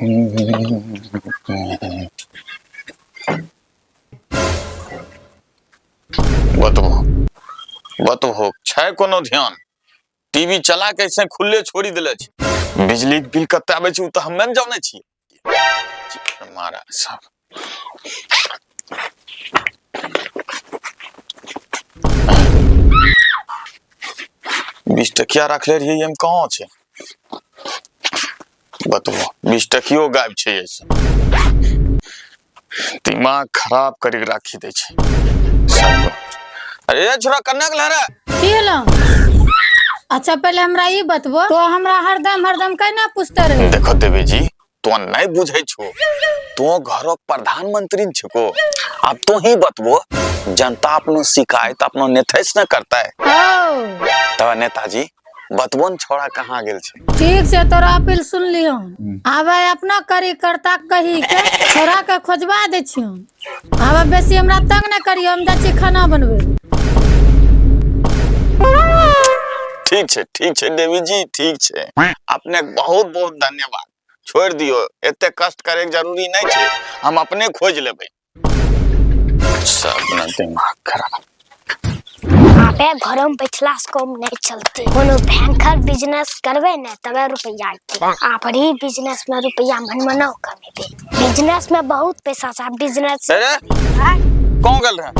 बतबो बतबो छै कोनो ध्यान टीवी चला के ऐसे खुले छोड़ी देले छै। बिजली के बिल कते आबै छै ओ तऽ हमे ने जानै छियै। मारा सब 20 टकिया रखले रहियै, एहिमे कहाँ छै बतबो? 20 टकियो गायब छै। ऐसे दिमाग खराब करी के राखी दै छै सब। अरे छोरा, कन्ने गेलै रे? की होलो? अच्छा, पहले हमरा ई बतबो तो हमरा हरदम हरदम केना पूछते रहे? देखो देवी जी, तो नहीं बुझै छो, तो घरक प्रधानमंत्री छको। आब तो ही बतबो, जनता अपनो शिकायत अपनो नेता से न करता है? ओ तब नेताजी बतबो न, छोड़ा कहाँ गेल छै? ठीक छै, तोरा अपील सुन लियो। आबे अपना कार्यकर्ता कही के छोड़ा के खोजवा दै छियौ। आब बेसी हमरा तंग नहि करियो, हम जाइ छी खाना बनबै। ठीक छै, ठीक छै देवी जी, ठीक छै। अपने के बहुत बहुत धन्यवाद। छोड़ि दियो, एते कष्ट करे के जरूरी नहीं छै, हम अपने खोज लेबै। सब ने दिमाग खराब। आबे घरमे बैठला से कम नहीं चलते। कोनो भयंकर बिजनेस करबे ने तबे रुपया अयतै। आ पर ई बिजनेस में रुपया मनमनाव कमेबे। बिजनेस में बहुत पैसा छै बिजनेस। अरे, कौन गेल रहे?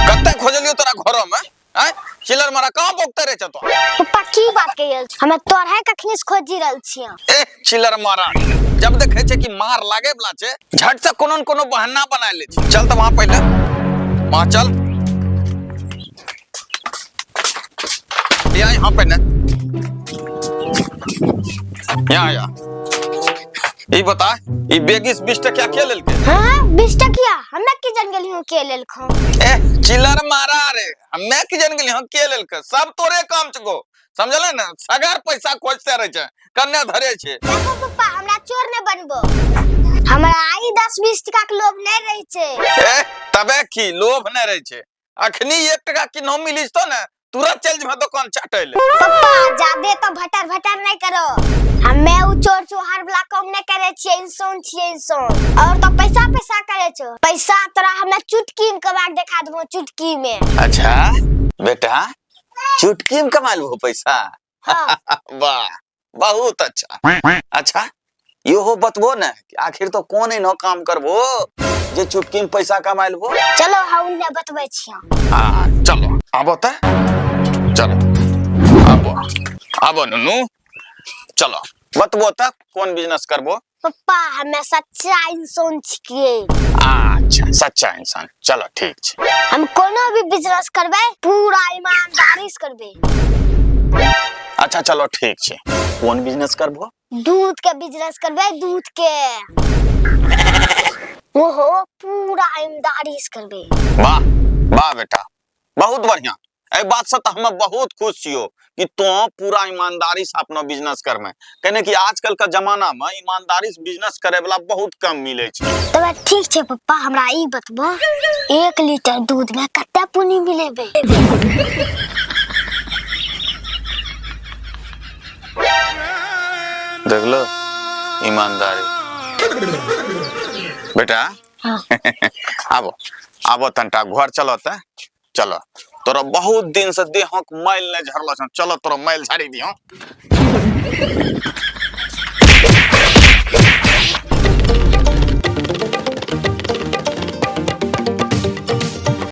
कते खोजलियो तोरा घरो में। आय चिलर मारा, कहाँ बोकते रहे छ तो? पप्पा, की बात कहि रहल छी? हमे तोरहे कखनी से खोजी रहल छियै। ए चिलर मारा, जब देखे छै कि मार लागे वाला छै, झट से कोनो न कोनो बहाना बना ले छै। चल त वहां पहले, वहां चल। यहाँ, यहाँ पे ने, यहाँ यहाँ। ई बता, ई बेगिस 20 टकिया के लेलकै? हाँ, 20 टकिया हमे की जान गेलियो के लेलखो। ए चिलर मारा रे, हमे की जान गेली हम के लेलकै? सब तोरे काम छको, समझले ने? सगर पैसा खोजते रहे छै, कन्ने धरे छै। देखो पप्पा, हमरा चोर नहीं बनबो। हमरा आई 10-20 टका के लोभ नहीं रहे छै। ए तबे की लोभ नहीं रहे छै? अखनी 1 टका किन्हो मिली तो ने तुरंत चल जेबे दुकान चाटे ले। पप्पा, जादे तो भटर भटर नहीं करो। हमे उ चोर चुहार वाला काम नहीं करे छियै, इंसान छियै इंसान। और तो पैसा पैसा करे छो, पैसा तोरा हमे चुटकी में कमा के देखा देबो, चुटकी में। अच्छा बेटा, चुटकी में कमा लेबो पैसा? हाँ। वाह, बहुत अच्छा। अच्छा, इहो बतबो ने कि आखिर तो कौन एहनो काम करबो जे चुटकी में पैसा कमा लेबो? चलो, हम ने बतबै छियै। हाँ, चलो, आबो त, चलो, आबो आबो नुनू, चलो, बतबो त कौन बिजनेस करबो? पप्पा, हमे सच्चा इंसान छियै। अच्छा, सच्चा इंसान, चलो ठीक छै। हम कोनो भी बिजनेस करबै, पूरा ईमानदारी से करबै। अच्छा, चलो ठीक छै, कोन बिजनेस करबो? दूध के बिजनेस करबै, दूध के, ओहो पूरा ईमानदारी से करबै। वाह वाह बेटा, बहुत बढ़िया। एहि बात से तऽ हम बहुत खुश छियो कि तो पूरा ईमानदारी से अपना बिजनेस करमे, कहने कि आजकल के जमाना में ईमानदारी से बिजनेस करे वाला बहुत कम मिले छै। तब ठीक छै पप्पा, हमरा ई बतबो, 1 लीटर दूध में कते पुनी मिलेबै? देखलो ईमानदारी बेटा। हाँ। आबो आबो, तनटा घर चलो त, चलो। तोरा बहुत दिन से देहक मैल नहीं झरलो छौ, चलो तोरा मैल झाड़ी दियो।